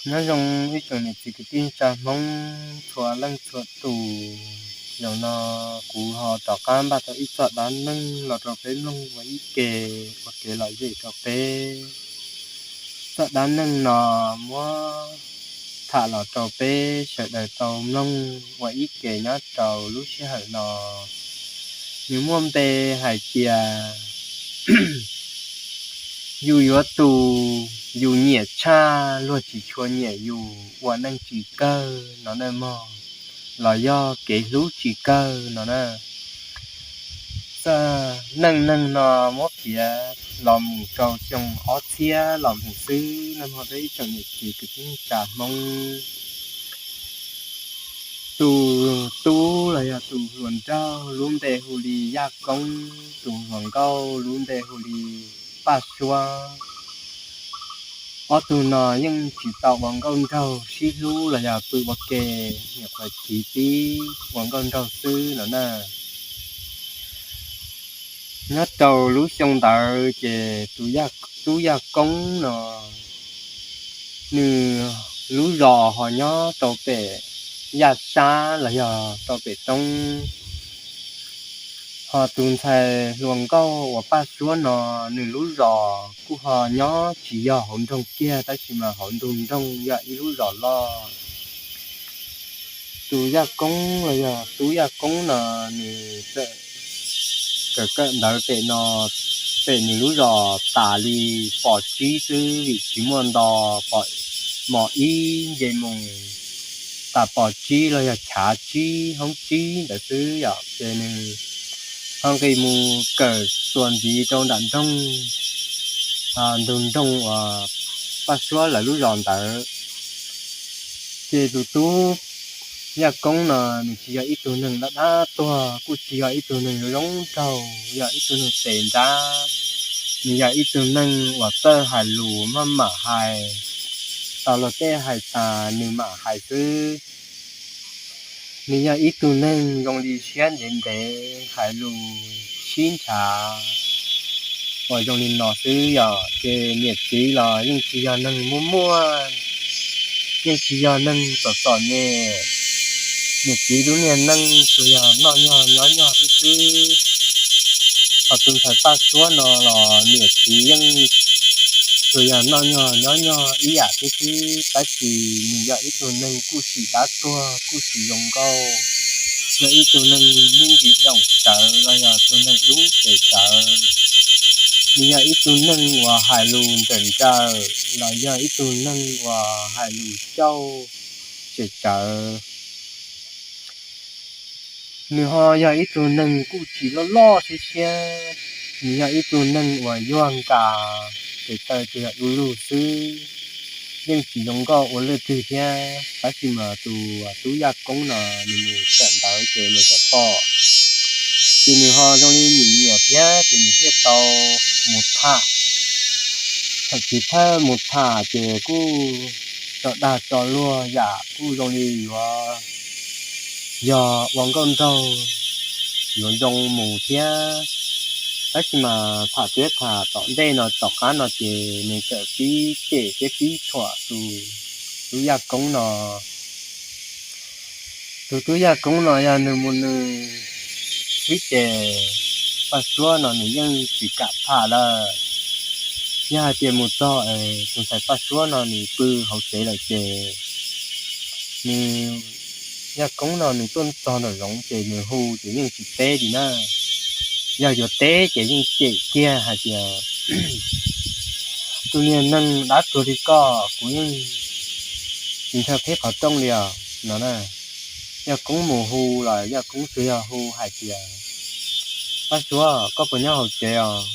Nyob zoo ib tsoom niam txiv kwv tij neej tsa Hmoob txhua leej txhua tus. Zaum no kuv ho rov qab npaj tau ib txoj dab neeg los rau peb mloog ua ib ke, ua kev lom zem rau peb. Txoj dab neeg no muab tham los rau peb sawv daws tau mloog ua ib ke nyob rau lub sij hawm no. Nws muaj npe hais tias yus yuav tus yus nyiam tshaj luag tsis tshua nyiam yus ua neej tsis kawg no na mog, los yog kev hlub tsis kawg no na. Txoj neej neeg no muab piav los mus rau xyoo ob txhiab los mus xwb no mog, peb ib tsoom niam txiv kwv tij neej tsa Hmoob. Tus tub los yog tus hluas nraug lub npe hu li Yaj Koob, tus hluas nkauj lub npe hu li Paj Suab. Ob tug no yeej tsis tau ua nkauj nraug sib hlub los yog pw ua ke, nyuam qhuav chiv tib ua nkauj nraug xwb no na. Nyob rau lub xyoo ntawd ces tus tub Yaj Koob no nws lub zos ho nyob rau pem Yaj Sab los yog rau pem roob. Ho tus ntxhais hluas nkauj uas Paj Suab no nws lub zos kuj ho nyob tsis yog hauv nroog kiag tab sis mas hauv ntug nroog yog ib lub zos loj. Tus Yaj Koob los yog tub Yaj Koob no nws txawm kawm kawm ntawv pem no, pem nws lub zos tas li pos tsib xwb vim tsis muaj nto, pom mos ib nce mus tas pos tsib los yog chav tsib hoob tsib ntawd xwb yom, ces nws ho nqis mus kawm txuas ntxiv rau nram nroog, ntug nroog uas Paj Suab lawv lub zos ntawd. Ces tus tub Yaj Koob no nws tsis yog ib tug neeg dab dab tuag, kuj tsis yog ib tug neeg zoo zoo nraug, yog ib tug neeg tes nrab. Nws yog ib tug neeg uas txawj hais lus, maj mam hais, tau luag tej hais tas nws mam hais xwb. Nws yog ib tug neeg zoo li siab ntev ntev, hais lus sib ntshav uas zoo li no xwb yom. Ces niam txiv los yeej tsis yog neeg muaj muaj, yeej tsis yog neeg txom txom nyem. Niam txiv lub niag neej tsuas yog noj nyog nyob nyog xwb xwb. Ho tus ntxhais Paj Suab no los niam txiv yeej tsuas yog noj nyog nyob nyog ib yam xwb xwb, tab sis nws yog ib tug neeg kuj tsis dab tuag, kuj tsis zoo nkauj, yog ib tug neeg me ntsis doom tsawv los yog tus neeg dub tsem tsawv. Nws yog ib tug neeg uas hais lus nrawm nrawm los yog ib tug neeg uas hais lus cauj tsem tsawv. Nws ho yog ib tug neeg kuj tsis loj loj siab siab, nws yog ib tug neeg uas yuag nkas, tes taw tsuas yog du lug xwb, yeej tsis zoo nkauj ua luaj twg thiab. Tab sis mas tus tub Yaj Koob no nws mus kawm ntawv ces nws txawm pom, ces nws ho zoo li nyiam nyiam thiab ces nws thiaj tau mus tham. Thaum chiv thawj mus tham ces kuj tso dag tso luag yam kuj zoo li yuav yog ua nkauj nraug yuav zoo mus thiab. Tab sis mas tham thiab tham tom ntej no tom qab no ces nws txawm pib cem thiab pib thuam tus tub Yaj Koob no. Tus tub Yaj Koob no yog nws mus nws xwb ces Paj Suab no nws yeej tsis kam tham lawm. Yog hais tias mus txog es tus ntxhais Paj Suab no nws pw hauv tsev lawm ces nws, Yaj Koob no nws tuaj txog nraum zoov ces nws hu ces yeej tsis teb li na. Yog yuav teb ces yeej cem kiag hais tias tus niag neeg dab tuag li koj kuv yeej tsis ntshaw qhib qhov rooj li os no na. Yaj Koob mus hu los Yaj Koob tsuas yog hu hais tias, Paj Suab, koj puas nyob hauv tsev os?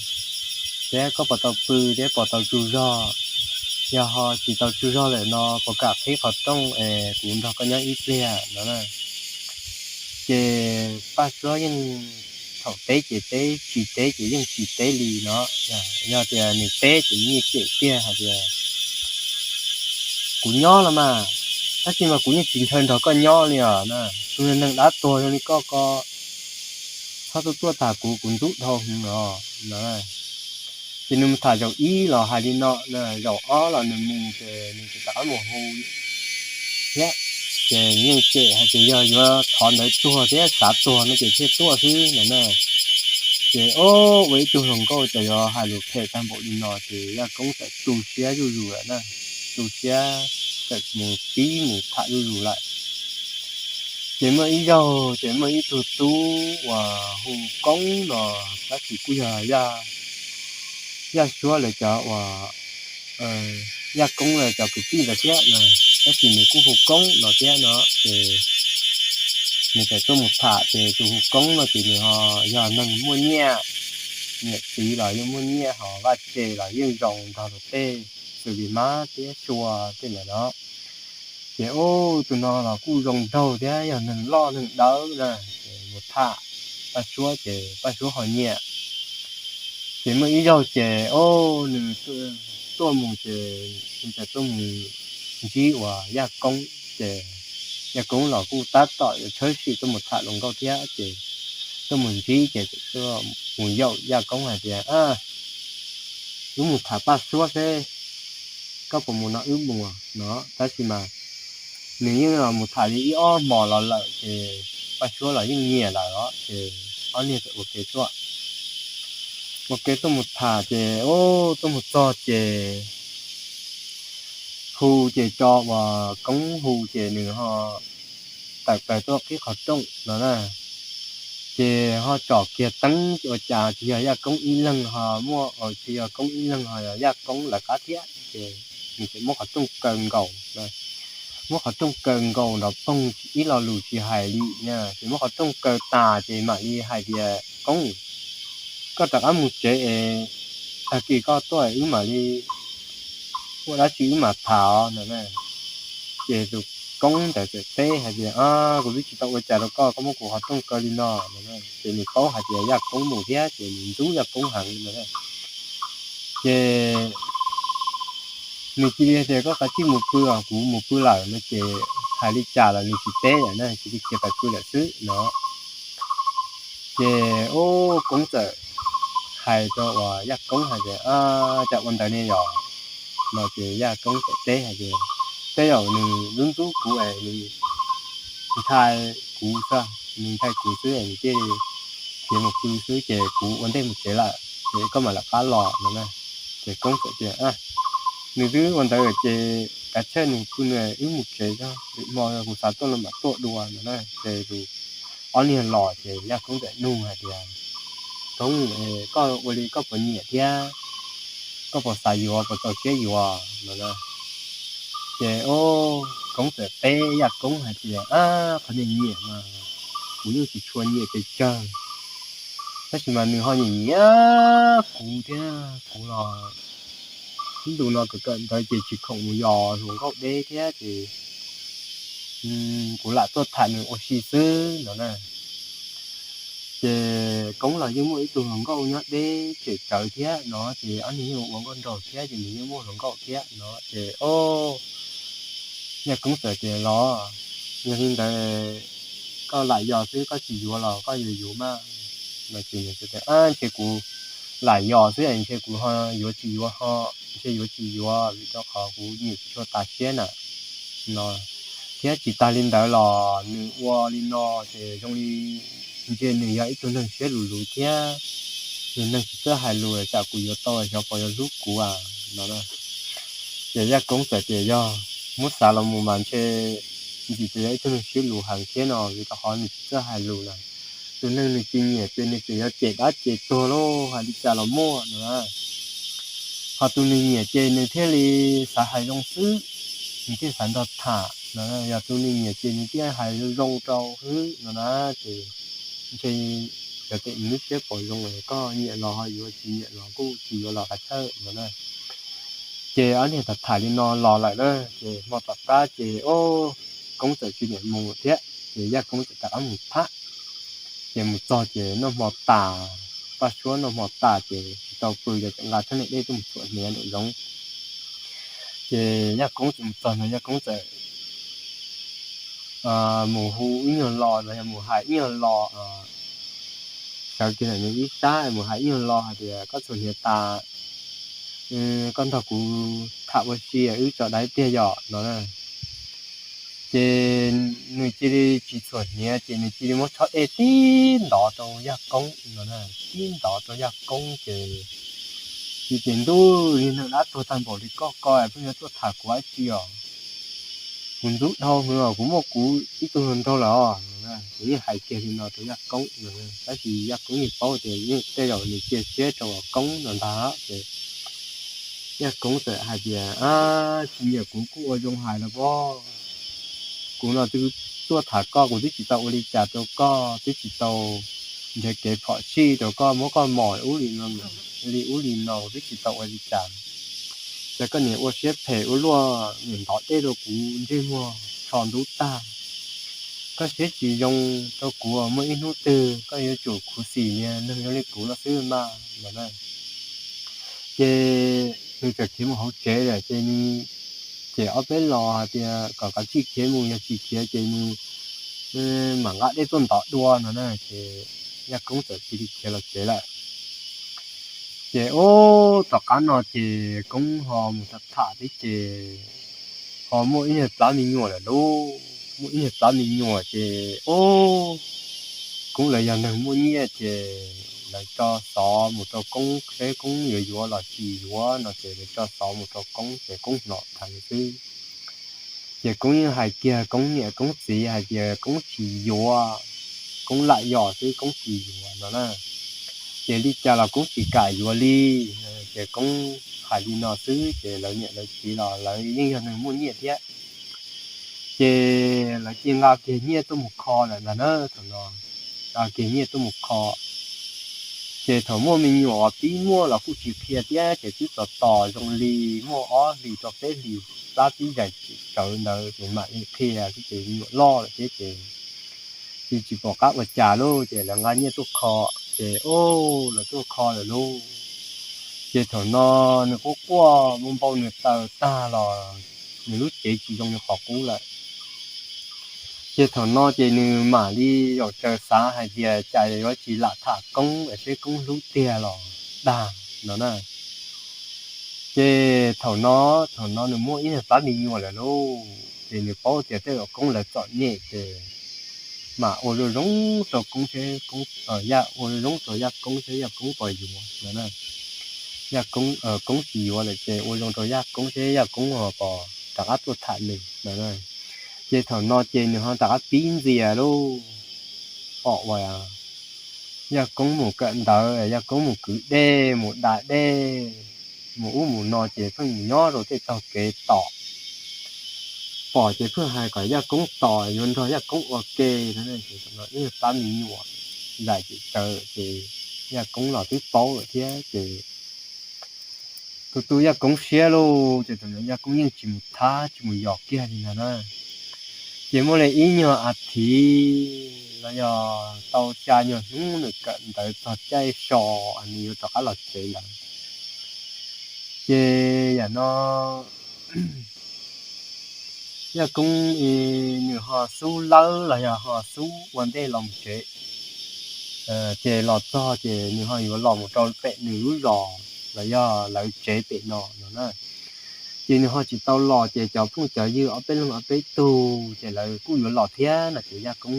Thiab koj puas tau pw thiab puas tau tsaug zog? Yog ho tsis tau tsaug zog lawm no puas kam qhib qhov rooj es kuv nrog koj nyob ib pliag no na. Ces Paj Suab yeej thaum teb ces teb, tsis teb ces yeej tsis teb li no. Yog tias nws teb ces nws yeej cem kiag hais tias, kuv nyob los mas, tab sis mas kuv yeej tsis ntshaw nrog koj nyob li os na. Tus neeg dab tuag zoo li koj ko, txhob tuaj tuaj tham kuv, kuv ntxub dhau heev os no. Ces nws mus tham zaum ib los hais li no, zaum ob los nws mus ces nws tseem rov qab mus hu thiab. Ces yeej cem hais tias yog yuav thov ntawv tuag thiab xav tuag no ces thiaj tuaj xwb no na. Ces o, ua ib tug hluas nkauj ces yuav hais lus phem tag npaum li no ces Yaj Koob txawm tu siab zuj zus lawm na, tu siab txawm mus pib mus tham zuj zus lawm. Ces muaj ib zaug ces muaj ib tug tub uas hu Koob no, tab sis kuj yog Yaj Suab lawv cov uas, Yaj Koob lawv cov kwv tij ntawd thiab no, tab sis nws kuj hu Koob no thiab no ces nws txawm tuaj mus tham ces tus hu Koob no ces nws ho yog neeg muaj nyiaj, niam txiv los yeej muaj nyiaj ho vaj tse los yeej zoo nrog luag tej xws li mab thiab sua tej ntawd no. Ces ub, tus no los kuj zoo nraug thiab yog neeg loj neeg dawb na, ces mus tham Paj Suab ces Paj Suab ho nyiam. Ces muaj ib zaug ces o, nws tuaj mus ces nws txawm tuaj mus ntsib uas Yaj Koob ces Yaj Koob los kuj tab tom yuav tshawb sim tuaj mus tham hluas nkauj thiab ces tuaj mus ntsib ces txawm tuaj mus yaum Yaj Koob hais tias, wb mus tham Paj Suab seb koj puas mus no wb mus no, tab sis mas nws yeej los mus tham li ib ob hmo los lawm ces Paj Suab los yeej nyiam lawm os ces ob niag txawm ua ke tuaj, ua ke tuaj mus tham ces o, tuaj mus txog ces hu ces tso uas Koob hu ces nws ho tawm plaws tuaj qhib qhov rooj no na. Ces ho tsom kiag teeb ua cas tsis yog Yaj Koob ib leeg ho muaj, tsis yog Koob ib leeg ho yog Yaj Koob lawv qab thiab ces nws txawm muab qhov rooj kaw nkaus, muab qhov rooj kaw nkaus nrov poog ib lo lus tsis hais li na, ces muab qhov rooj kaw tas ces mam li hais tias, Koob, koj rov qab mus tsev es tag kis koj tuaj wb mam li ua dab tsi wb mam tham os no. Ces tus Koob ntawd txawm teb hais tias, kuv twb tsis tau ua cas rau koj, koj muab kuv qhov rooj kaw li no no. Ces nws paub hais tias Yaj Koob mus thiab ces nws ntxub Yaj Koob heev no. Ces nws cia li tias, koj kav tsij mus pw os, kuv mus pw lawm no. Ces hais li cas los nws tsis teb lawm na, cia li khiav pais pw lawm xwb no. Ces ub, Koob txawm hais rau uas Yaj Koob hais tias, cas ua ntawd ne yom no. Ces Yaj Koob txawm teb hais tias, tej zaum nws ntxub ntxub kuv es nws ntshai kuv xwb, nws ntshai kuv xwb es nws thiaj li khiav mus pw xwb ces kuv ua ntej mus tsev lawm ces koj mam lawv qab los no na. Ces Koob txawm tias, nws twb ua ntawd ces kav tsij nws pw, wb mus tsev, lwm hmo kuv xav tuaj no mam tuaj dua no na. Ces ob niag los ces Yaj Koob txawm nug hais tias, Koob, koj ua li koj puas nyiam thiab koj puas xav yuav, puas txaus siab yuav no na. Ces ub, Koob txawm teb Yaj Koob hais tias, qhov niag nyiam mas kuv yeej tsis tshua nyiam pes tsawg, tab sis mas nws ho nyiam nyiam kuv thiab. Kuv los ib ntus no kawm kawm ntawv ces tsis khoom mus yos hluas nkauj deb thiab ces kuv lam tuaj tham nws ua si xwb no na. Ces Koob los yeej muaj ib tug hluas nkauj nyob deb tsem tsawv thiab no, ces ob niag yeej ua nkauj nraug thiab ces nws yeej muaj hluas nkauj thiab no. Ces ub, Yaj Koob txawm tias, los yog li ntawd koj lam yos xwb, koj tsis yuav los koj yuav yuav mas no. Ces nws tias, ntshe kuv lam yos xwb, ntshe kuv ho yuav tsis yuav ho, ntshe yuav tsis yuav vim rau qhov kuv nyiam tsis tshua tas siab na no. Thiab tsis tas li ntawd los nws ua li no ces zoo li ntshe nws yog ib tug neeg siab luv luv thiab, nws neeg tsis txawj hais lus, tsam kuv yuav tau xyov puas yuav hlub kuv no. Ces Yaj Koob txawm tias, yog muab xav los mus mas ntshe ntxim tias yog ib tug neeg siab luv heev thiab no, vim rau qhov nws tsis txawj hais lus na. Tus neeg nws tsis nyiam ces nws tseem yuav cem dab cem tuag lauj, hais li cas los muaj no. Ho tus nws nyiam ces nws thiaj li xav hais zoo xwb, nws thiaj xav nrog tham no. Yog tus nws nyiam ces nws thiaj hais zoo zoo rau xwb no na. Ces ntshe yog tias nws lub siab pom zoo, koj nyiam los ho yuav, tsis nyiam los kuj tsis yuav los qhov tshawj no na. Ces ob niag tham tham li no los lawm na, ces hmo tom qab ces ub, Koob txawm tsis niam mus thiab, ces Yaj Koob txawm rov qab mus phab. Ces mus txog ces noj hmo tas, Paj Suab noj hmo tas ces tsis tau pw ces txawm nqa txhab niag dej tuaj mus txhuam hniav nraum zoov. Ces Yaj Koob txawm mus txog no, Yaj Koob txawm mus hu ib nyuag lo no, yog mus hais ib nyuag lo, sawv kiag ntawm nws ib sab mus hais ib nyuag lo hais tias, koj txhuam hniav tas koj nrog kuv tham ua si wb tso dab tiag yom no. Ces nws cia li tsis txhuam hniav ces nws cia li muab tshob dej tib ntov rau Yaj Koob no, tib ntov rau Yaj Koob ces, ces ntuj li neeg dab tuag tag npaum li koj ko pheej yuav tuaj tham kuv dab tsi os? Kuv ntxub dhau hwv os, kuv muaj kuv ib tug hluas nraug lawm os. Kuv yeej hais kiag li no rau Yaj Koob no, tab sis Yaj Koob yeej paub tias yeej tej zaum nws cia siab rau Koob no ntag ces Yaj Koob txawm hais tias, tsis nyiam kuv kuj ua zoo hais los pob. Kuv no twb tuaj tham koj, kuv twb tsis tau ua li cas rau koj, twb tsis tau nrhiav kev phom sij rau koj, muab koj mos ub li no, li ub li no, kuv twb tsis tau ua li cas. Ces koj niam ua siab phem ua luaj niam ntov dej rau kuv ntsej muag tsho ntub tag. Koj siab tsis zoo rau kuv, muaj ib hnub twg koj yuav tsum khuv xim niag neeg zoo li kuv no xwb mas no na. Ces nws txawm khiav mus hauv tsev lawm ces nws, ces ob peb los hais tias kom kav tsij khiav mus, yog tsis khiav ces nws mam nqa dej tuaj ntov dua no na. Ces Yaj Koob txawm cia li khiav los tsev lawm. Ces ub tom qab no ces Koob ho mus tham tham thiab ces ho muaj ib niag plab me nyuam lawm lauj. Muaj ib niag plab me nyuam ces ub, Koob lawv yog neeg muaj nyiaj ces lawv tso xov mus rau Koob seb Koob yuav yuav los tsis yuav no ces lawv tso xov mus rau Koob ces Koob hnov theev xwb. Ces Koob yeej hais kiag Koob niam Koob txiv hais tias Koob tsis yuav, Koob lam yos xwb Koob tsis yuav no na. Ces li cas los Koob tsis kam yuav li. Ces Koob hais li no xwb ces lawv niam lawv txiv los lawv yeej yog neeg muaj nyiaj thiab. Ces lawv cia nqa kiag nyiaj tuaj mus kho lawm ntag na thaum no. Nqa kiag nyiaj tuaj mus kho. Ces thaum muaj me nyuam uas pib muaj los kuj tsis qhia thiab ces twb tos tos zoo li muaj ob hlis rau peb hlis plab pib zais tsawv ntawd ces mam li qhia xwb ces me nyuam loj lawm thiab ces tsis pom qab ua cas lauj ces lawv nqa nyiaj tuaj kho. Ces ub, lawv tuaj kho lawm lauj. Ces thaum no nws quaj quaj npau npau nws taws tag los nws lub cev tsis zoo li qhov qub lawm. Ces thaum no ces nws mam li zaum tsaws xav hais tias cas yuav tsis lam tham Koob es seb Koob hlub tiag los dag no na. Ces thaum no, thaum no nws muaj ib niag plab me nyuam lawm lauj, ces nws paub tias tej zaum Koob lawv txom nyem ces mam ua zoo zoo rau Koob seb Koob, Yaj, ua zoo zoo rau Yaj Koob seb Yaj Koob puas yuav no na. Yaj Koob, Koob tsis yuav lawm ces ua zoo rau Yaj Koob seb Yaj Koob ho puas rov qab tuaj tham nws no na. Ces thaum no ces nws ho rov qab pib ntxias lauj, pom uas Yaj Koob mus kawm ntawv, Yaj Koob mus kwv dej, mus da dej, mus ub mus no ces pheej mus nyob rau tej tog kev tos. Pom ces pheej hais kom Yaj Koob tos yuav nrog Yaj Koob ua ke no. Ces thaum no ib niag plab me nyuam zais tsis tsawv ces Yaj Koob los twb paub lawm thiab ces tus tu Yaj Koob siab lauj, ces thaum no Yaj Koob yeej tsis mus thab tsis mus yos kiag li ntag na. Ces muaj li ib nyuag as thiv los yog tau xya nyuag hnub nws kawm ntawv txog caij so, nws yuav rov qab los tsev lawm. Ces yam no Yaj Koob nws ho xub lawb los yog ho xub ua ntej los mus tsev. Ces los txog ces nws ho yuav los mus rau pem nws lub zos los yog lawv tsev pem no no na. Ces nws ho tsis tau los ces cov phooj cov ywg ob peb leeg ob peb tug ces lawv kuj yuav los thiab no ces Yaj Koob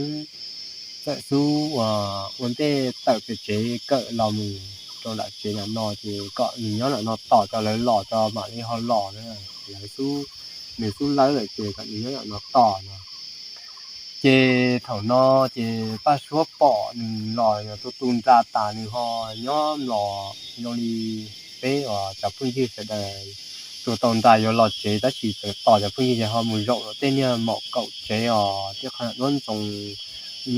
txawm xub ua ntej tawm pem tsev kawm los mus rau nram tsev nram no ces kom nws nyob nram no tos cov lawv los tso mam li ho los na. Lawv xub, nws xub lawb lawm ces kom nws nyob nram no tos no. Ces thaum no ces Paj Suab pom nws los tu tu nra tas nws ho nyob mlos zoo li peb uas cov phooj ywg sawv daws tsuas tau nra yuav los tsev tab sis tseem tos cov phooj ywg ces ho mus zaum los tej niag maum kaum tsev os, tej qhov duab ntxoos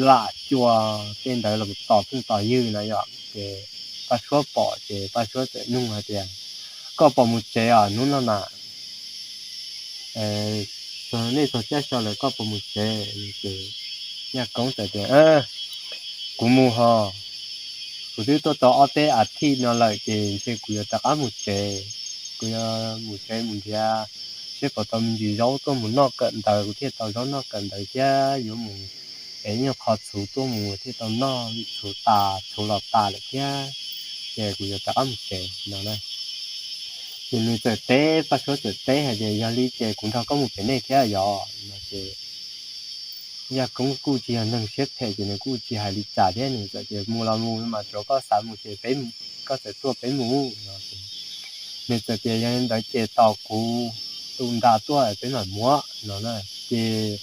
lam cua tej ntawd los tos phooj tos ywg na yom. Ces Paj Suab pom ces Paj Suab txawm nug hais tias, koj puas mus tsev os hnub no na? Nej txog caij so lawm koj puas mus tsev? Ces Yaj Koob txawm tias, kuv mus hos, kuv twb tuaj tau ob peb as thiv no lawm ces ntshe kuv yuav rov qab mus tsev. Kuv yuav mus tsev mus nrhiav seb puas tau me ntsis zaub tuaj mus noj kawm ntawv, kuv thiaj tau zaub noj kawm ntawv thiab yuav mus ev ib nyuag qho txhuv tuaj mus thiaj tau noj, vim txhuv tas, txhuv los tas lawm thiab. Ces kuv yuav rov qab mus tsev no na. Ces nws txawm teb, Paj Suab txawm teb hais tias, Yog li ces kuv nrog koj mus pem nej thiab yog no ces Yaj Koob kuj tsis yog neeg siab phem ces nws kuj tsis hais li cas thiab, nws txawm tias, Mus los mus, mas tsuav koj xav mus ces peb, koj txawm tuaj peb mus no. Nws txawm tias, Yog li ntawd ces tos kuv tu nra tuaj peb mam mus no na. Ces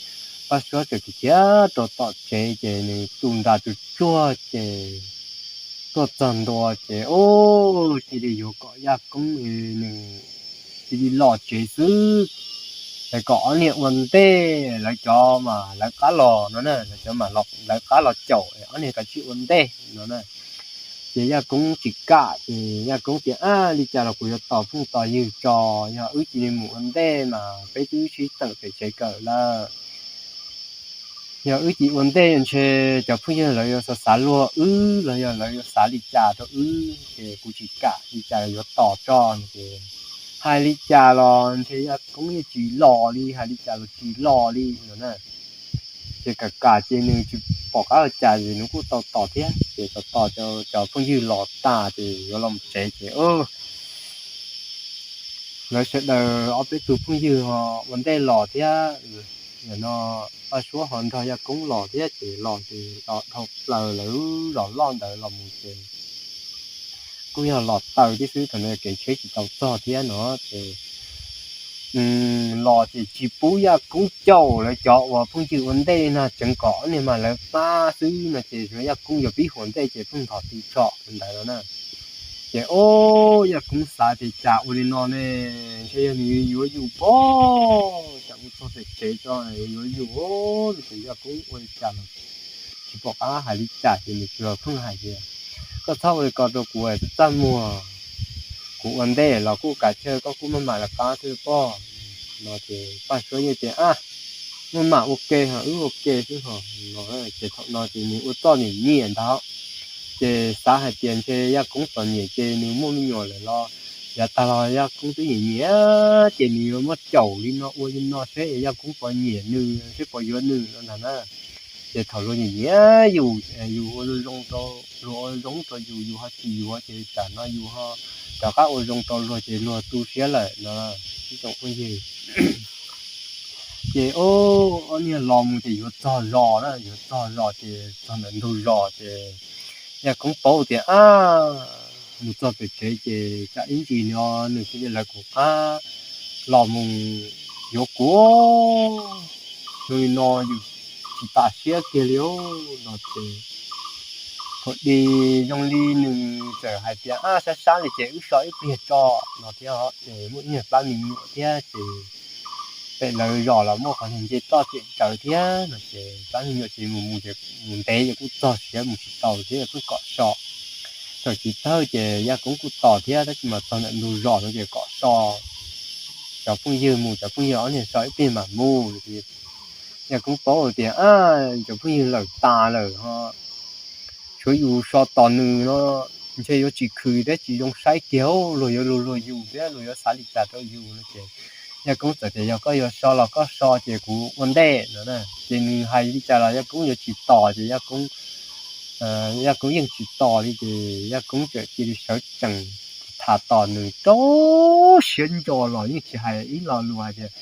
Paj Suab txawm khiav rau tom tsev ces nws tu nra tsuag tsuag ces tuaj txog ntua ces, ub, cia li yuav kom Yaj Koob, nws cia li los tsev xwb, es kom ob niag ua ntej, lawv cov mas lawv qab los no na, lawv cov mas lawv qab los caum, ob niag kav tsij ua ntej no na. Ces Yaj Koob tsis kam, ces Yaj Koob tias, Ab, li cas los kuv yuav tos phooj tos ywg tso, yog wb cia li mus ua ntej mas peb twb sib teem pem tsev kawm lawm. Yog wb cia li ua ntej ntshe cov phooj ywg lawv yuav xav xav luag wb los yog lawv yuav xav li cas rau wb, ces kuv tsis kam, li cas yuav tos tso no ces hais li cas los ntshe Yaj Koob yeej tsis los li, hais li cas los tsis los li no na. Ces kam kam ces nws tsis pom qab ua cas ces nws kuj tau tos thiab, ces tos tos cov phooj ywg los tas ces yuav los tsev ces lawv sawv daws ob peb tug phooj ywg ho ua ntej los thiab. Yog no Paj Suab ho nrog Yaj Koob los thiab ces los ces los dhau plaws lawv zos loj ntawd los mus ces kuj yog los taw thiab xwb, thaum ntawd kev tsheb tsis tau txog thiab no ces los ces tsis pub Yaj Koob caum lawv cov uas phooj ywg ua ntej na, tseev kom ob niag mas lawv pab xwb no ces Yaj Koob yuav pib ua ntej ces pheej nthos tus tshom ntawd no na. Ces ub, Yaj Koob xav tias cas ua li no ne, ntshe yog nws yuav yus pob, cas mus txog pem tsev tso yuav yus no ces Yaj Koob ua li cas los tsis pom qab hais li cas ces nws tsuas pheej hais tias, Koj txhob ua li ko rau kuv, txaj muag, kuv ua ntej los kuj kav tsij, koj kuj maj mam lawv qab xwb pob no ces Paj Suab yeej tias, Ab, maj mam ua ke ho wb ua ke xwb ho no. Ces thaum no ces nws ua txoj nyiam nyiam ntag, ces xav hais tias ntshe Yaj Koob txom nyem ces nws muaj me nyuam lawm los yav tag los Yaj Koob twb nyiam nyiam ces nws yuav muab caum li no ua li no seb Yaj Koob puas nyiam nws, seb puas yuav nws no ntag na. Ces thaum luag nyiam nyiam yus, yus ua zoo rau, luag ua zoo rau yus, yus ho tsis yuav ces tam no yus ho rov qab ua zoo rau luag ces luag tu siab lawm no ib tsoom phooj ywg. Ces ob niag los mus ces yuav txog zos na, yuav txog zos ces txog ntawm ntug zos ces Yaj Koob paub tias, Ab, mus txog pem tsev ces tsam ib ntsis no nws thiaj li lawv kuv qab los mus yuav kuv, zoo li no yus tsis tas siab kiag li no ces thaum di zoo li nws txawm hais tias, Ab, sab sab li ces wb so ib pliag tso no thiab ces muaj ib niag plab me nyuam thiab ces pem lawv zos los muaj qhov niag nce toj tsem tsawv thiab no ces plab me nyuam ces mus mus ces mus ntev ces kuj txog siav mus tsis tau thiab ces kuj kom so. Thaum chiv thawj ces Yaj Koob kuj tos thiab tab sis mas txog ntawm ntug zos no ces kom so, cov phooj ywg mus, cov phooj ywg ob niag so ib pliag mam mus. Yaj Koob paub tias, Ab, cov phooj ywg lawm tas lawm ho tshuav yus so tos nws no ntshe yuav tsis khwv thiab tsis zoo saib kiag, luag yuav luag luag yus thiab luag yuav xav li cas rau yus no ces Yaj Koob txawm tias, Yog koj yuav so los koj so ces kuv ua ntej no na. Ces nws hais li cas los Yaj Koob yuav tsis tos ces Yaj Koob, Yaj Koob yeej tsis tos li ces Yaj Koob txawm cia li sawv tsees tham tos nws rau siab ntso los yeej tsis hais ib lo lus hais tias,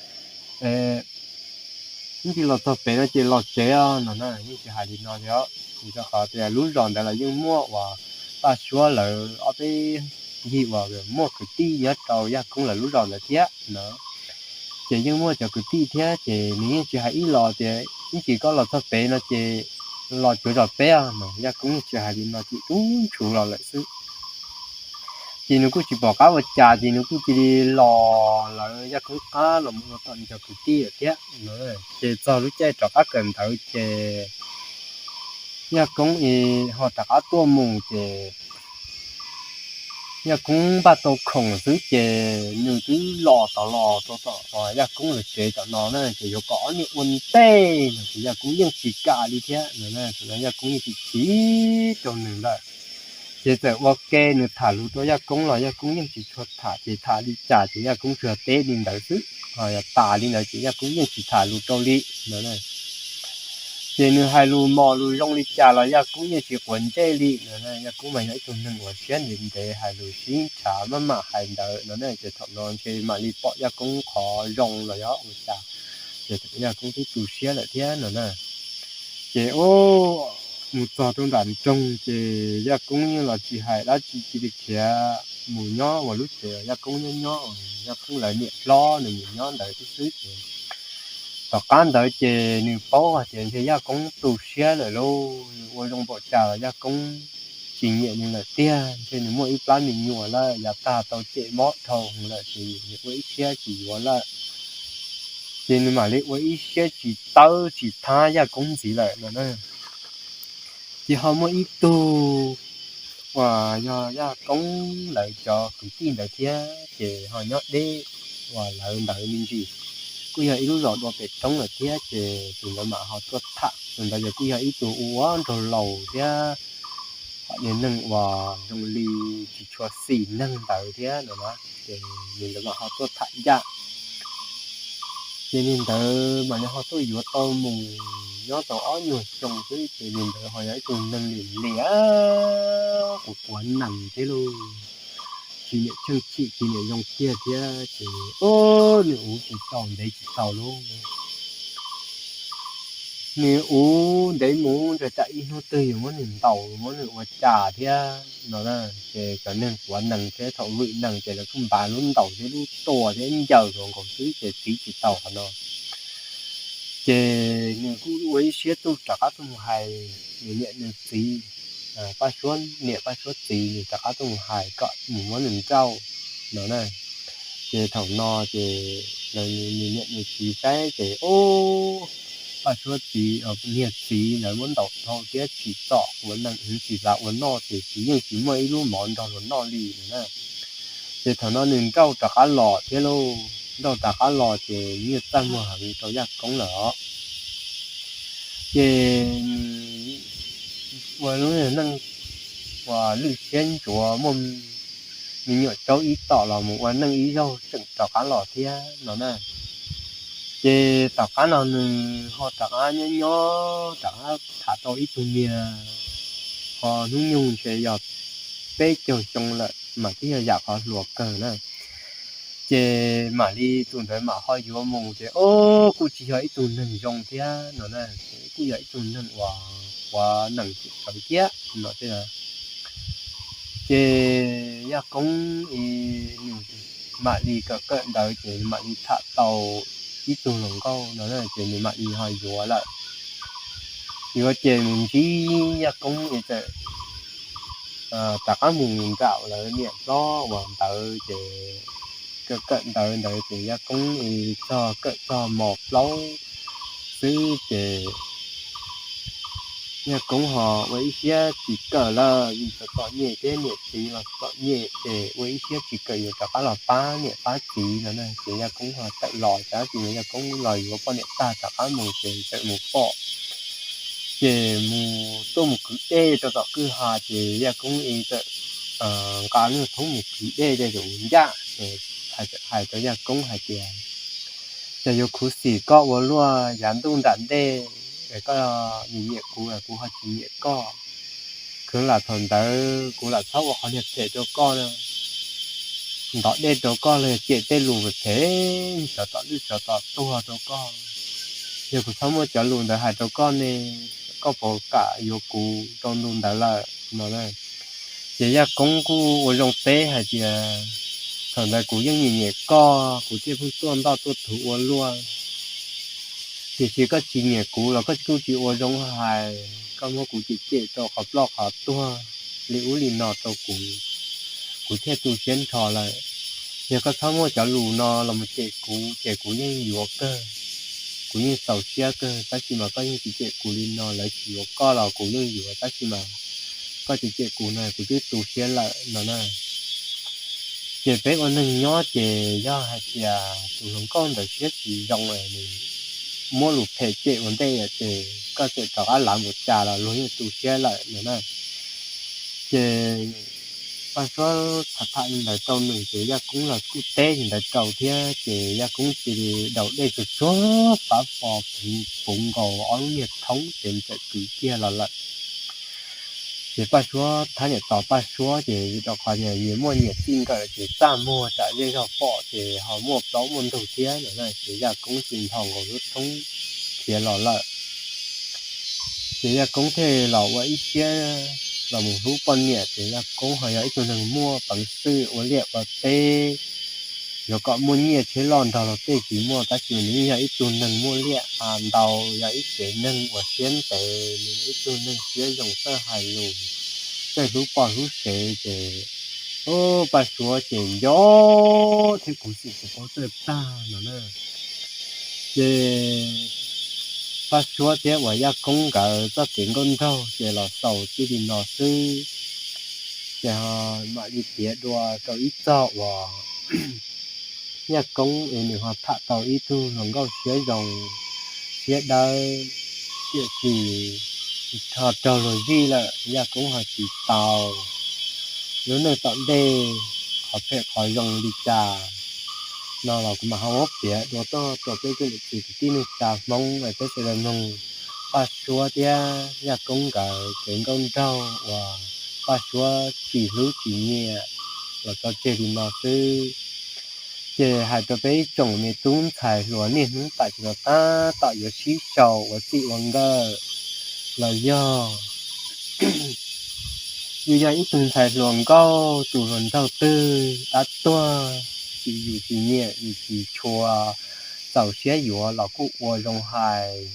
Ib ntsis los txog pem no ces los tsev os no na, yeej tsis hais li no li os. Vim rau qhov tias lub zos ntawd los yeej muaj uas Paj Suab lawv ob peb yig uas muaj kwv tij nyob rau Yaj Koob lawv lub zos ntawd thiab no. Ces yeej muaj cov kwv tij thiab ces nws yeej tsis hais ib los tias ib ntsis koj los txog pem no ces los cuav zos peb os no, Yaj Koob yeej tsis hais li no ces ub ntshuv los lawm xwb. Ces nws kuj tsis pom qab ua cas ces nws kuj cia li los lawv Yaj Koob qab los mus ua tom nws cov kwv tij lawm thiab no. Ces txog lub caij rov qab kawm ntawv ces Yaj Koob ho rov qab tuaj mus ces Yaj Koob npaj tau khoom xwb ces nws twb los tom los rau tom Yaj Koob lawv tsev tom no na, ces yuav kom ob niag ua ntej no ces Yaj Koob yeej tsis kam li thiab no. Yaj Koob yeej tsis chim rau nws lawm. Ces txawm ua ke nws tham lus rau Yaj Koob los Yaj Koob yeej tsis tshua tham, ces tham li cas ces Yaj Koob tsuas teb li ntawd xwb. Ho yog tas li ntawd ces Yaj Koob yeej tsis tham lus rau li no. Ces nws hais lus mos lus zoo li cas los Yaj Koob yeej tsis quav ntsej li no. Yaj Koob mas yog ib tug neeg uas siab ntev ntev hais lus sib ntshav maj mam hais ntawd no ne. Ces thaum no ntshe mam li pom Yaj Koob qhov zoo los yog ua cas, ces Yaj Koob twb tu siab lawm thiab no na. Ces mus txog rau nram nroog ces Yaj Koob yeej los tsis hais dab tsi, cia li khiav mus nyob ua lub tsev Yaj Koob nyob nyob, Yaj Koob lawv niam hlob nws mus nyob ntawd xwb xwb ces tom qab ntawd ces nws paub hais tias ntshe Yaj Koob tu siab lawm lauj, nws ua zoo npaum cas los Yaj Koob tsis nyiam nws lawm tiag. Ntshe nws muaj ib plab me nyuam lawm, yav tag tau cem mob dhau lawm ces nws ua ib siab tsis yuav lawm. Ces nws mam li ua ib siab tsis tawb tsis thab Yaj Koob ntxiv lawm no na. Ces ho muaj ib tug uas yog Yaj Koob lawv cov kwv tij ntawd thiab ces ho nyob deb uas lawv ntawd me ntsis, kuj yog ib lub zos dua pem roob lawm thiab ces tus ntawd mam ho tuaj tham. Tus ntawd ces kuj yog ib tug ua nraug laus thiab, hom niag neeg uas zoo li tsis tshua xis neeg ntawd thiab no na. Ces nws ntawd mam ho tuaj tham ncaj, ces nws ntawd mam li ho tuaj yuav tau mus nyob tau ob nyuag xyoo xwb ces nws ntawd ho yog ib tug neeg lim liam, quav quav nees thiab lauj, tsis niam tsheej chim tsis niam zoo tiag thiab ces nws ua tsis tau ntev tsis tau lauj. Nws ua ntev mus ntshe tsam ib hnub twg yus muab nws ntaus muab nws ua cas thiab no na. Ces cov neeg quav nees thiab thaum vwm nees ces lawv kuj npav lub ntaus thiab lub tua thiab ncaws hluas nkaus xwb ces txiv tsis tau qhov no. Ces nws kuj ua ib siab tuaj rov qab tuaj mus hais nws niam nws txiv, Paj Suab niam Paj Suab txiv, nws rov qab tuaj mus hais kom mus muab nws nrauj no na. Ces thaum no ces nws niam nws txiv saib ces ub, Paj Suab txiv, niag txiv ntawd muab ntaus dhau thiab tsim txom ua neeg tsis xav ua noj ces tsis yeej tsis muaj ib lub mov nrog luag noj li no na. Ces thaum no nws nrauj rov qab los thiab lauj, nrauj rov qab los ces nyiaj txaj muag heev rau Yaj Koob lawm os. Ces nws ua lub neej uas lwj siab ntsuav muaj me nyuam tsaub ib tom los mus ua neej ib zaug tseem rov qab los thiab no na. Ces tom qab no nws ho rov qab nyob nyob rov qab tham tau ib tug niag, ho hnub nyoog ntshe yog peb caug xyoo lawm mas twb yog yam qhov hluas kawg na. Ces mam li tus ntawd mam ho yuav mus ces ub kuj tsis yog ib tug neeg zoo thiab no na, kuj yog ib tug neeg uas quav nees tsis tawv thiab no thiab. Ces Yaj Koob nws mam li kawm kawm ntawv ces mam li tham tau ib tug hluas nkauj no ces nws mam li ho yuav lawm. Yuav ces mus ntsib Yaj Koob es txawm rov qab mus nraum lawv niam hlob uas ntawd ces kawm kawm ntawv ntawd ces Yaj Koob es txog kawm txog mos plaub xwb ces Yaj Koob ho ua ib siab tsis kawm lawm vim txom txom nyem thiab niam txiv los txom nyem ces ua ib siab tsis kawm yuav rov qab los pab niam pab txiv no na. Ces Yaj Koob ho tawm los tab sis mas Yaj Koob los yuav poj niam tag rov qab mus ces txawm mus pom ces mus tuaj mus kwv dej rau tom kwj ha ces Yaj Koob es txawm nqa lub thoob mus kwv dej rau ncaj ces hais rau Yaj Koob hais tias, cas yuav khuv xim koj ua luaj, yav ntuj nram ntej koj nyiam nyiam kuv los kuv ho tsis nyiam koj. Khwv lam thaum ntawd kuv lam txhob ua qhov niag phem rau koj, ntov dej rau koj los yog cem tej lus phem sawv tom lwj sawv tom tuag rau koj. Yog kuv txhob muab cov lus ntawd hais rau koj ne, koj puas kam yuav kuv rau ntu ntawd lawm no. Ces Yaj Koob kuj ua zoo teb hais tias, thaum ntawd kuv yeej nyiam nyiam koj, kuv thiaj pheej tuaj ntoj tuaj thuv ua luaj. Tiam sis koj tsis nyiam kuv los koj kuj tsis ua zoo hais, koj muab kuv cem cem rau qhov ploj qhov tuag li ub li no rau kuv, kuv thiaj tu siab nrho lawm. Yog koj txhob muab cov lus no los mus cem kuv ces kuv yeej yuav kawg, kuv yeej txaus siab kawg, tab sis mas koj yeej tsis cem kuv li no, lawv tsis yuav koj los kuv yeej yuav, tab sis mas koj tsis cem kuv no kuv twb tu siab lawm no na. Ces peb ua neeg nyob ces yog hais tias tus hluas nkauj ntawd siab tsis zoo, nws muab lus phem cem ua ntej ces koj txawm rov qab lav npaum cas los luag yeej tu siab lawm no na. Ces Paj Suab tham tham li ntawd rau nws ces Yaj Koob los kuj teb li ntawd rau thiab ces Yaj Koob cia li daus dej tsuag tsuag pab fo puv nkaus ob lub niag thoob ces txawm kwv kiag los lawm. Ces Paj Suab thab niam tos Paj Suab ces rau qhov tias nyias muaj nyias txij nkawm ces txaj muag tsam zej zog pom ces ho muaj plaub muaj ntug thiab no ces Yaj Koob tsis nthos nkaus lub thoob khiav los lawm. Ces Yaj Koob thiaj los ua ib siab los mus hlub poj niam ces Yaj Koob ho yog ib tug neeg muaj peev xwm ua liaj ua teb, yuav kom muaj nyiaj tsheb loj nrog luag tej tsis muaj tab sis nws yeej yog ib tug neeg muaj liaj ntau, yog ib tsev neeg uas siab ntev, nws yog ib tug neeg siab zoo txawj hais lus, txawj hlub poj hlub sev ces Paj Suab ces nco thiab khuv xim tsis paub txawj tag no na. Ces Paj Suab thiab uas Yaj Koob nkawd txoj kev nkauj nraug ces los xaus txij li no xwb. Ces ho mam li piav dua rau ib txog uas Yaj Koob es nws ho tham tau ib tug hluas nkauj siab zoo siab dawb, tiam sis ho raug luag zij lawm Yaj Koob ho tsis tau. Lub neej tom ntej qhov phem qhov zoo li cas no los kuv mam ho muab piav dua tuaj rau peb cov niam txiv kwv tij neej tsa Hmoob es peb sawv daws mloog Paj Suab thiab Yaj Koob nkawd kev nkauj nraug uas Paj Suab tsis hlub tsis nyiam los tso tseg li no xwb. Ces hais rau peb ib tsoom me tub ntxhais hluas niaj hnub tam sim no tab tom yuav sib sau ua txij ua nkawm los yog yus yog ib tug ntxhais hluas nkauj, tus hluas nraug twg dab tuag, tsis yus tsis nyiam yus tsis tshua txaus siab yuav los kuj ua zoo hais.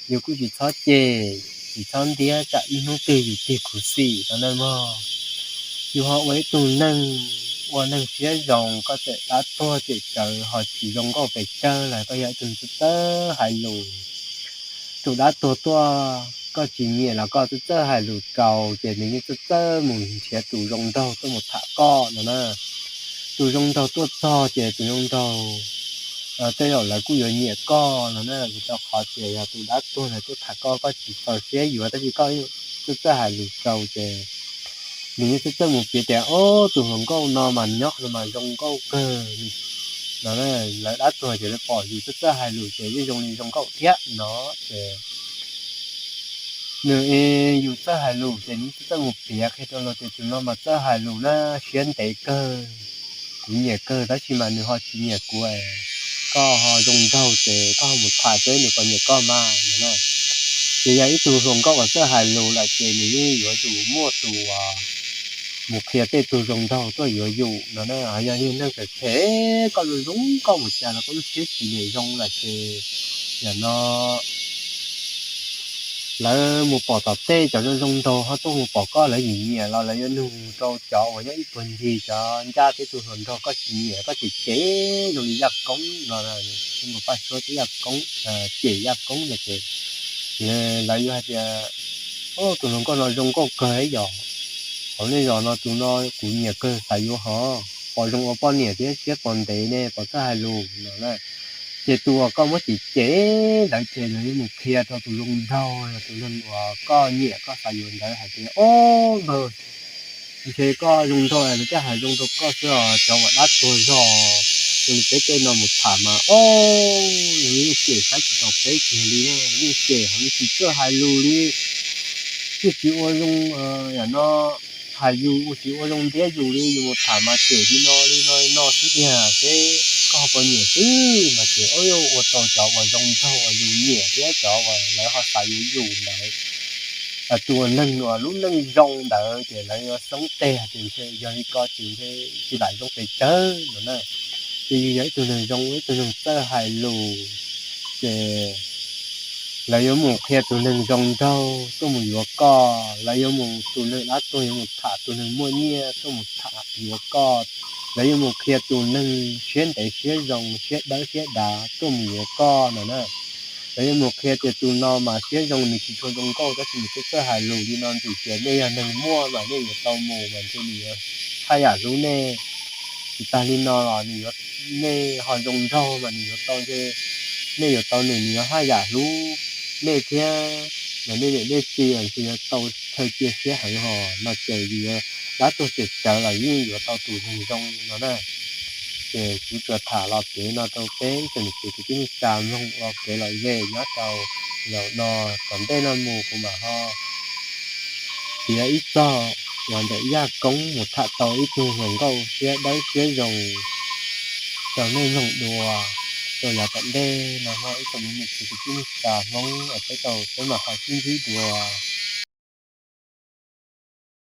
Yus kuj tsis txhob cem, tsis txhob ntiab tsam ib hnub twg yus tig khuv xim no na mog. Yus ho ua ib tug neeg ua neeg siab zoo, koj txawm dab tuag txawm tsawv ho tsis zoo nkauj pes tsawg los koj yog ib tug neeg txawj txawj hais lus. Tus dab tuag tuaj koj tsis nyiam los koj txawj txawj hais lus rau ces nws yeej txawj txawj mus nrhiav tus zoo nraug tuaj mus tham koj no na. Tus zoo nraug tuaj txog ces tus zoo nraug tej zaum lawv kuj yuav nyiam koj no na, vim rau qhov tias yog tus dab tuag ntawd tuaj tham koj, koj tsis txaus siab yuav tab sis koj txawj txawj hais lus rau ces nws yeej txawj txawj mus piav tias, ob, tus hluas nkauj no mas nyob qhov no mas zoo nkauj kawg no. Lawv dab tuag ces lawv pom yus txawj txawj hais lus ces yeej zoo li zoo nkauj thiab no ces nws, yus txawj hais lus ces nws txawj txawj mus piav qhia rau luag tias tus no mas txawj hais lus na, siab ntev kawg, kuv nyiam kawg tab sis mas nws ho tsis nyiam kuv. Koj ho zoo nraug ces koj ho mus tham seb nws puas nyiam koj mas no. Ces yog ib tug hluas nkauj uas txawj hais lus lawm ces nws yeej yuav tsum muaj tus mus qhia tej tug zoo nraug tuaj yuav yus no na. Yog niag neeg phem phem koj zoo zoo nkauj mus cas los koj lub siab tsis nyiam zoo lawm ces yam no lawv mus pom tom tej cov zoo zoo nraug ho tuaj mus pom koj lawv nyiam nyiam los lawv yuav nug rau cov uas nyob ib puag ncig cov ncaj thiab tus hluas nraug koj tsis nyiam koj cem cem zoo li Yaj Koob no, Paj Suab thiab Yaj Koob, cem Yaj Koob no ces lawv yuav hais tias, ob, tus hluas nkauj no zoo nkauj kawg yom, hauv nej zos no tus no kuv nyiam kawg xav yuav hov, pom zoo ua poj niam thiab siab pom ntev ne, pom txawj hais lus no na. Ces tus uas koj muab cem cem ntawd ces lawv yuav mus qhia rau tus zoo nraug, tus neeg uas koj nyiam koj xav yuav ntawd hais tias, ob, npawg, ntshe koj zoo nraug lawv thiaj hais zoo rau koj xwb os, cov uas dab tuag zog zoo li peb tej no mus tham mas, ob, yeej cem saib tsis taus peb kiag li, yeej cem heev, tsis txawj hais lus li, yeej tsis ua zoo, yam no, hais yus tsis ua zoo ntiab yus li, yus mus tham mas cem li no li no li no xwb tiag, seb koj ho puas nyiam xwb no ces, ob, ua rau cov uas zoo nraug uas yus nyiam thiab cov uas lawv ho xav yuav yus ntawd, tus uas neeg uas lub neej zoo ntawd ces lawv yuav xoob teg hais tias ntshe yog li ko ces ntshe tsis lam zoo pes tsawg no na. Ces yus yog ib tug neeg zoo, ib tug neeg txawj hais lus, ces lawv yuav mus qhia tus neeg zoo nraug tuaj mus yuav koj, lawv yuav mus, tus neeg dab tuag yuav mus tham tus neeg muaj nyiaj tuaj mus tham yuav koj, lawv yuav mus qhia tus neeg siab ntev siab zoo siab dawb siab dav tuaj mus yuav koj no na. Lawv yuav mus qhia tias tus no mas siab zoo nws tsis tshua zoo nkauj tab sis nws txawj txawj hais lus li no ntxim tias nej yog neeg muaj mas nej yuav tau mus mas ntshe nws yuav haj yam hlub nej. Tsis tas li no los nws yuav, nej ho zoo nraug mas nws yuav tau, nej yuav tau nws, nws yuav haj yam hlub nej thiab, mas nej niam nej txiv ntshe yuav tau chaw cia siab heev hos no ces yus yuav dab tuag tsis tsawv los yeej yuav tau tus neeg zoo no na. Ces kuv tsuas tham los kev no rau peb tsoom niam txiv kwv tij neej tsa mloog ua kev lom zem nyob rau zaum no. Tom ntej no mus kuv mam ho piav ib txog uas ntawm Yaj Koob mus tham tau ib tug hluas nkauj siab dawb siab zoo rau nej mloog dua rau yav tom ntej no. Ib tsoom niam txiv kwv tij neej tsa Hmoob uas peb tau peb mam ho sib ntsib dua.